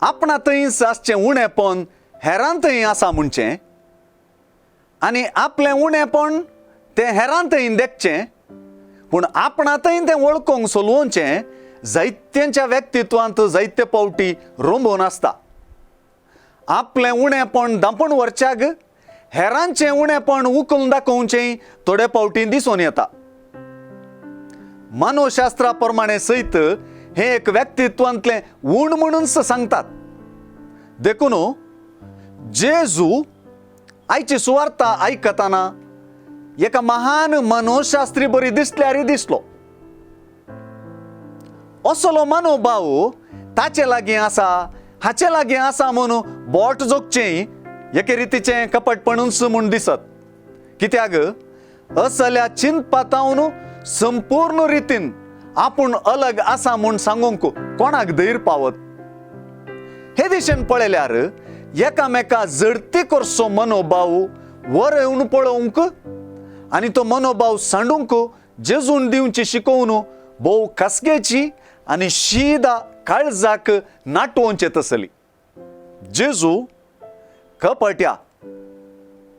आपणा थंयच आसचें उणेपण हेरां थंय आसा म्हणचें आनी आपलें उणेपण तें हेरां थंय देखचें, पूण आपणा थंय तें वळखूंक सोलवचें जायत्यांच्या व्यक्तित्वांत जायते पावटी रोंबोवन आसता. आपलें उणेपण धांपून व्हरच्याक हेरांचें उणेपण उखलून दाखोवचें थोडे पावटी दिसून येता. मानवशास्त्रा प्रमाणे सयत हें एक व्यक्तित्वांतलें ऊण म्हणून सांगतात. देखून जेजू आयची सुवार्ता आयकतना एका महान मनोशास्त्री बरी दिसल्यारय दिसलो. असलो मनोभाव ताचे लागीं आसा, हाचे लागीं आसा म्हणून बोट जोगचें एके रितीचें कपटपणूच म्हूण दिसत. कित्याक असल्या चिंतपातावन संपूर्ण रितीन आपूण अलग आसा म्हूण सांगूंक कोणाक धैर्य पावत? हे दिशेन पळयल्यार एकामेका जडती करचो मनोभाव वरेवन पळोवंक आनी तो मनोभाव सांडूंक जेजून दिवची शिकोवन भोव खासगेची आनी शीदा काळजाक नाटोवचे तसली. जेजू कपट्या,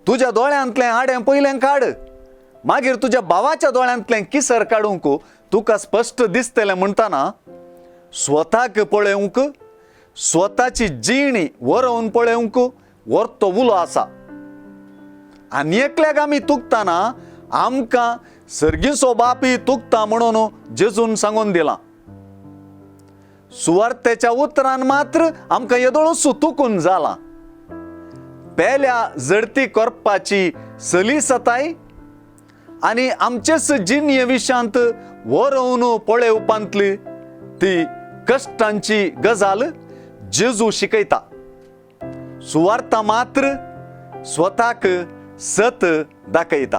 तुज्या दोळ्यांतलें आडें पयलें काड, मागीर तुज्या भावाच्या दोळ्यांतलें किसर काडूंक तुका स्पश्ट दिसतलें म्हणटना स्वताक पळोवंक, स्वताची जिणी वरोवन पळोवंक वर्तो उलो आसा. आनी एकल्याक आमी तुकतना आमकां सर्गीचो बापी तुकता म्हणून जेजून सांगून दिलां. सुवार्तेच्या उतरान मात्र आमकां येदोळूच तुकून जाला. पेल्या जडती करपाची सलीसताय आनी आमचेच जिणये विशांत वरोवन पळोवपांतली ती कश्टांची गजाल जेजू शिकयता. सुवार्ता मात्र स्वताक सत दाखयता.